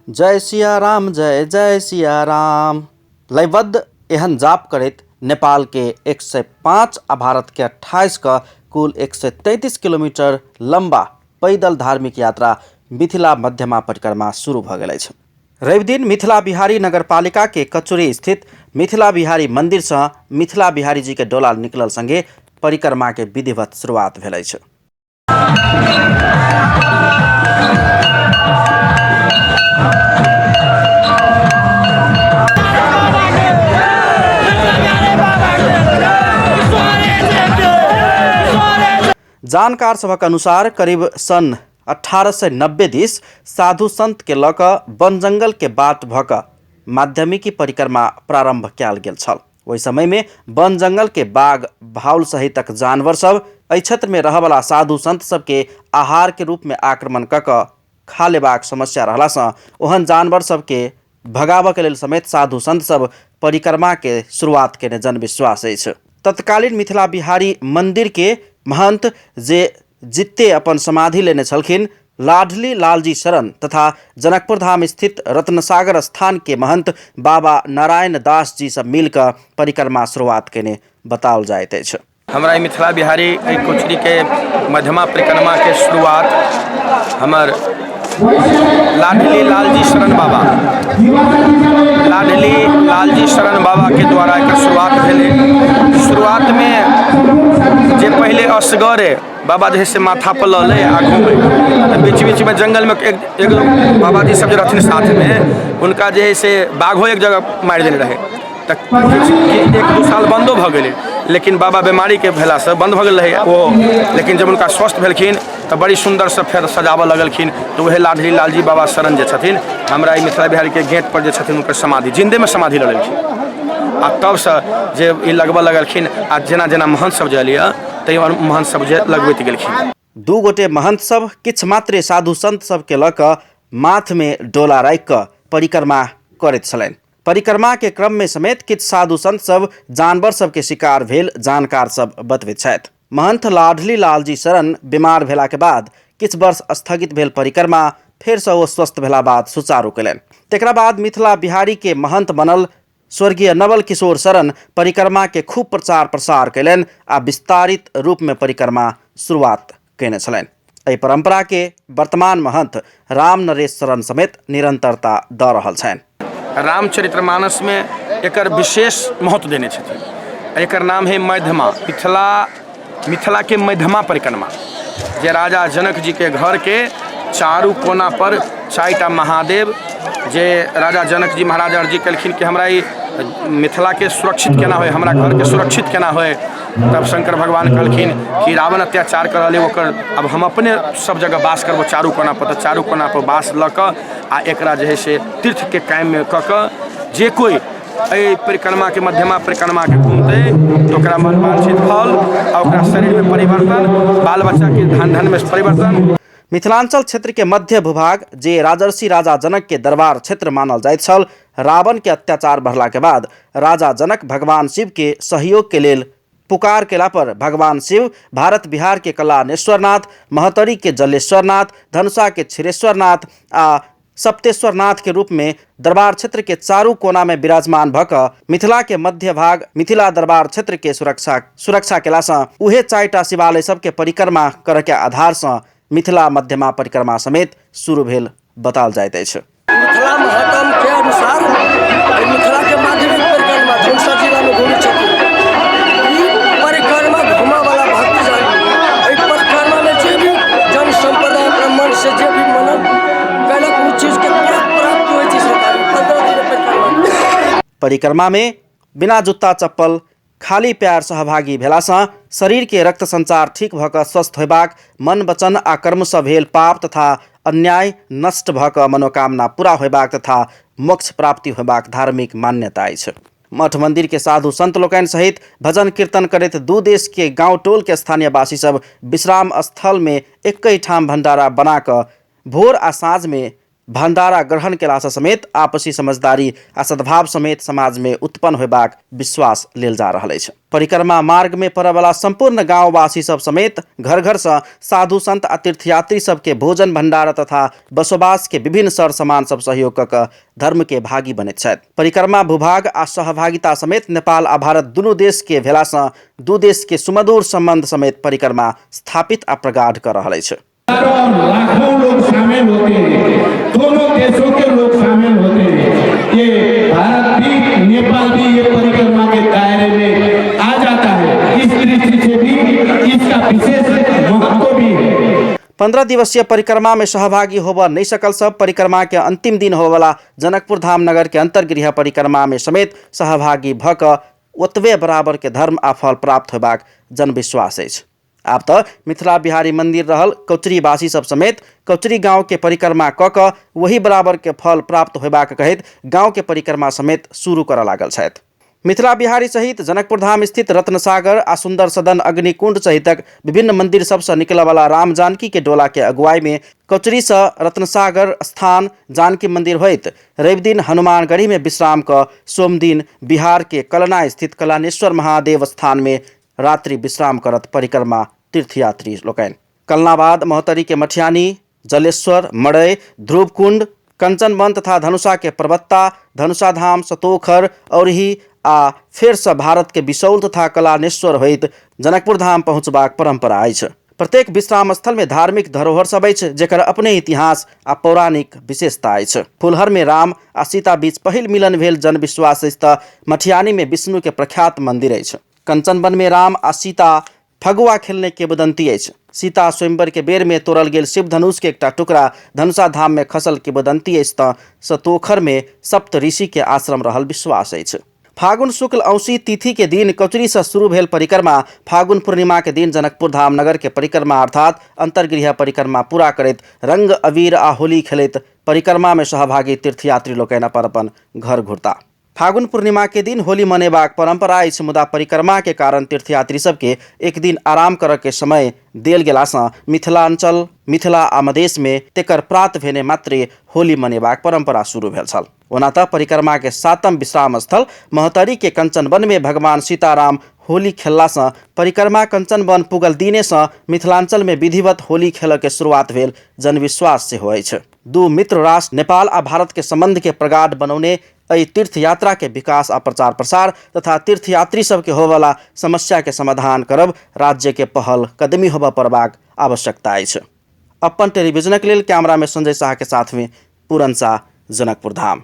जय सिया राम जय जय सिया राम लयबद्ध एहन जाप करैत नेपाल के 105 आ भारत के 28 क कुल 133 किलोमीटर लंबा पैदल धार्मिक यात्रा मिथिला मध्यमा परिक्रमा शुरू भऽ गेल अछि। रविदिन मिथिला बिहारी नगरपालिका के कचुरी स्थित मिथिला बिहारी मंदिर सँ मिथिला बिहारी जी के डोला निकलल संगे परिक्रमा के विधिवत शुरुआत भेल अछि। जानकार सभक अनुसार करीब सन 1890 दिस साधु संत के लऽ कऽ वन जंगल के बाट भऽ कऽ माध्यमिकी परिक्रमा प्रारंभ कयल गेल छल। ओहि समय में वन जंगल के बाघ भाउल सहितक जानवर सब एहि क्षेत्र में रहऽवला साधु संत सबके आहार के रूप में आक्रमण कऽ कऽ खा लेबाक समस्या रहलासँ ओहन जानवर सबके भगाबऽके लेल समेत साधु संत सब परिक्रमा के शुरुआत केने जनविश्वास अछि। तत्कालीन मिथिला बिहारी मंदिर के महंत जे जित्ते अपन समाधि लेने छलखिन लाडली लालजी शरण तथा जनकपुर धाम स्थित रत्नसागर स्थान के महंत बाबा नारायण दास जी सब मिल कऽ परिक्रमा शुरुआत केने बताओल जाइत अछि। हमरा मिथिला बिहारी एहि कोचरीके मध्यमा परिक्रमाके शुरुआत हमर लाडली लालजी शरण बाबा, लाडली लालजी शरण बाबाके द्वारा एकर शुरुआत भेलै। शुरुआतमे जे पहिले असगरे बाबा जे है से माथापर लऽ लै आ घूमै, तऽ बीच बीचमे जङ्गलमे एक एक बाबाजी सब जे रहथिन साथमे, हुनका जे है से बाघो एक जगह मारि देने रहै, तऽ एक दू साल बन्दो भऽ गेलै। लेकिन बाबा बेमारीके भेलासँ बन्द भऽ गेल रहै ओ, लेकिन जब हुनका स्वस्थ भेलखिन तऽ बड़ी सुन्दरसँ फेर सजाबऽ लगलखिन। तऽ उएह लाडली लालजी बाबा शरण जे छथिन, हमरा ई मिथिला बिहारीके गेटपर जे छथिन, हुनकर समाधि जिन्देमे समाधि लऽ लेलखिन आ तबसँ जे ई लगबऽ लगलखिन आ जेना जेना महन्थ सब जे एलैए तै महन्थ सब जे लगबैत गेलखिन। दू गोटे महन्थ सब किछु मात्रे साधु संत सबके लऽ कऽ माथमे डोला राखि कऽ परिक्रमा करैत छलनि। परिक्रमा के क्रम में समेत किछु साधु संत सब जानवर सबके शिकार भेल जानकार सब बतबैत छथि। महंथ लाडली लालजी शरण बीमार भेला के बाद किछु वर्ष स्थगित भेल परिक्रमा फेरसँ ओ स्वस्थ भेला बाद सुचारू कयलनि। तकरा बाद मिथिला बिहारी के महंत बनल स्वर्गीय नवल किशोर शरण परिक्रमा के खूब प्रचार प्रसार कयलनि आ विस्तारित रूप में परिक्रमा शुरुआत कयने छलनि। एहि परंपरा के वर्तमान महंत राम नरेश शरण समेत निरंतरता दऽ रहल छनि। रामचरितमानस में एकर विशेष महत्व देने छथिन। एकर नाम है मध्यमा, मिथिला, मिथिला के मध्यमा परिक्रमा, जे राजा जनक जी के घर के चारू कोना पर चारिटा महादेव, जे राजा जनक जी महाराज अर्जी केलखिन कि हमरा ई मिथिला के सुरक्षित केना होय, हमरा घर के सुरक्षित केना होय। तब शंकर भगवान कहलखिन कि रावण अत्याचार कर रहल है ओकर, अब हम अपने सब जगह वास करबो चारू कोना पर। तऽ चारू कोना पर वास लऽ कऽ आ एकरा जे है से तीर्थ के कायममे कऽ कऽ जे कोइ एहि परिक्रमाके मध्यमा परिक्रमाके घूमतै तऽ ओकरा मनवांछित फल आ ओकरा शरीरमे परिवर्तन, बाल बच्चाके धन धनमे परिवर्तन। मिथिलांचल क्षेत्र के मध्य भूभाग जे राजर्षि राजा जनक के दरबार क्षेत्र मानल जाइत छल, रावण के अत्याचार बढ़ला के बाद राजा जनक भगवान शिव के सहयोग के लेल पुकार केला पर भगवान शिव भारत बिहार के कलानेश्वरनाथ, महतरी के जलेश्वरनाथ, धनुषा के क्षीरेश्वरनाथ आ सप्तेश्वरनाथ के रूप में दरबार क्षेत्र के चारू कोना में विराजमान भऽ कऽ मिथिला के मध्य भाग मिथिला दरबार क्षेत्र के सुरक्षा केलासँ उहे चारिटा शिवालय सबके परिक्रमा करऽ के आधारसँ मिथिला मध्यमा परिक्रमा समेत शुरू भेल बताओल जाइत अछि। मिथिला महात्म के अनुसार मिथिला के माध्यमिक परिक्रमा धनुषा जिला में घूमै छथिन। ई परिक्रमा घूमऽ वाला भक्तजन एहि परिक्रमा में जे भी जन सम्प्रदाय अपना मन से जे भी मनन कयलक ओ चीज के तुरंत प्राप्त होइ छै। सरकारी 15 दिन परिक्रमा। परिक्रमा में बिना जुत्ता चप्पल खाली पैर सहभागी भेलासँ शरीर के रक्त संचार ठीक भऽ कऽ स्वस्थ होयबाक, मन वचन आ कर्मसँ भेल पाप तथा अन्याय नष्ट भऽ कऽ मनोकामना पूरा होयबाक तथा मोक्ष प्राप्ति होयबाक धार्मिक मान्यता अछि। मठ मंदिर के साधु संत लोकनि सहित भजन कीर्तन करैत दू देश के गांव टोल के स्थानीय वासी सब विश्राम स्थल में एकहि ठाम भंडारा बना कऽ भोर आ साँझ में भण्डारा ग्रहण केलासँ समेत आपसी समझदारी आ सद्भाव समेत समाजमे उत्पन्न होयबाक विश्वास लेल जा रहल अछि। परिक्रमा मार्गमे पड़यवला सम्पूर्ण गाँववासी सब समेत घर घरसँ साधु संत आ तीर्थयात्री सबके भोजन भण्डारा तथा बसोबासके विभिन्न सर सामान सब सहयोग कऽ कऽ धर्मके भागी बनैत छथि। परिक्रमा भूभाग आ सहभागिता समेत नेपाल आ भारत दुनू देशके भेलासँ दू देशके सुमधुर सम्बन्ध समेत परिक्रमा स्थापित आ प्रगाढ़ कऽ रहल अछि। हजारों लाखों लोग शामिल होते हैं, दोनों देशों के लोग शामिल होते हैं। ये भारत भी नेपाल भी ये परिक्रमा के दायरे में आ जाता है। इस दृष्टि से भी इसका विशेष महत्व भी है। 15 दिवसीय परिक्रमा में सहभागी होबऽ नहि सकल सब परिक्रमा के अंतिम दिन होबऽवला जनकपुर धाम नगर के अंतर्गृह परिक्रमा में समेत सहभागी भऽ कऽ ओतबे बराबर के धर्म आ फल प्राप्त होयबाक जनविश्वास अछि। आब तऽ मिथिला बिहारी मंदिर रहल कौचरीवासी सब समेत कौचरी गांव के परिक्रमा कऽ कऽ वही बराबर के फल प्राप्त होयबाक कहैत गांव के परिक्रमा समेत शुरू करऽ लागल छथि। मिथिला बिहारी सहित जनकपुर धाम स्थित रत्नसागर आ सुंदर सदन अग्निकुंड सहितक विभिन्न मंदिर सबसँ निकलऽवला राम जानकी के डोला के अगुवाई में कौचरी सँ रत्नसागर स्थान जानकी मंदिर होइत रवि दिन हनुमानगढ़ी में विश्राम कऽ सोमदिन बिहार के कलना स्थित कलानेश्वर महादेव स्थान में रात्रि विश्राम करत परिक्रमा तीर्थयात्री लोकनि। कलनाबाद महोत्तरी के मठियानी, जलेश्वर, मड़ई, ध्रुवकुंड, कंचनवन तथा धनुषा के पर्वत्ता, धनुषा धाम, सतोखर, औरही आ फेरसँ भारत के बिसौल तथा कलानेश्वर होइत जनकपुर धाम पहुँचबाक परंपरा अछि। प्रत्येक विश्राम स्थल में धार्मिक धरोहर सब अछि जेकर अपने इतिहास आ पौराणिक विशेषता अछि। फुलहर में राम आ सीता बीच पहिल मिलन भेल जनविश्वास अछि तऽ मठियानी में विष्णु के प्रख्यात मंदिर अछि। कंचनवन में राम आ सीता फगुआ खेलने किंवदंती अछि। सीता स्वयंवर के बेर में तोड़ल गेल शिव धनुष के एकटा टुकड़ा धनुषा धाम में खसल किंवदंती अछि तऽ सतोखर में सप्त ऋषि के आश्रम रहल विश्वास अछि। फागुन शुक्ल औसी तिथि के दिन कचरी से शुरू भेल परिक्रमा फागुन पूर्णिमा के दिन जनकपुर धाम नगर के परिक्रमा अर्थात अंतर्गृह परिक्रमा पूरा करैत रंग अबीर आ होली खेलैत परिक्रमा में सहभागी तीर्थयात्री लोकनि अपन अपन घर घुरता। फागुन पूर्णिमा के दिन होली मनेबाक परंपरा अछि, मुदा परिक्रमा के कारण तीर्थयात्री सबके एक दिन आराम करऽ के समय देल गेलासँ मिथिलांचल, मिथिला आ मधेश में तेकर प्रात भेने मात्रे होली मनेबाक परंपरा शुरू भेल छल। ओना तऽ परिक्रमा के सातम विश्राम स्थल महोत्तरी के कंचन वन में भगवान सीताराम होली खेललासँ परिक्रमा कंचन वन पुगल दिनेसँ मिथिलांचल में विधिवत होली खेलऽ के शुरुआत भेल जनविश्वास सेहो अछि। दू मित्र राष्ट्र नेपाल आ भारत के संबंध के प्रगाढ़ बनौने एहि तीर्थ यात्रा के विकास आ प्रचार प्रसार तथा तीर्थयात्री सबके होबऽवला समस्या के समाधान करब राज्य के पहल कदमी होबऽ पड़बाक आवश्यकता अछि। अपन टेलीविजनक लेल कैमरा में संजय साह के साथ में पूरन साह, जनकपुर धाम।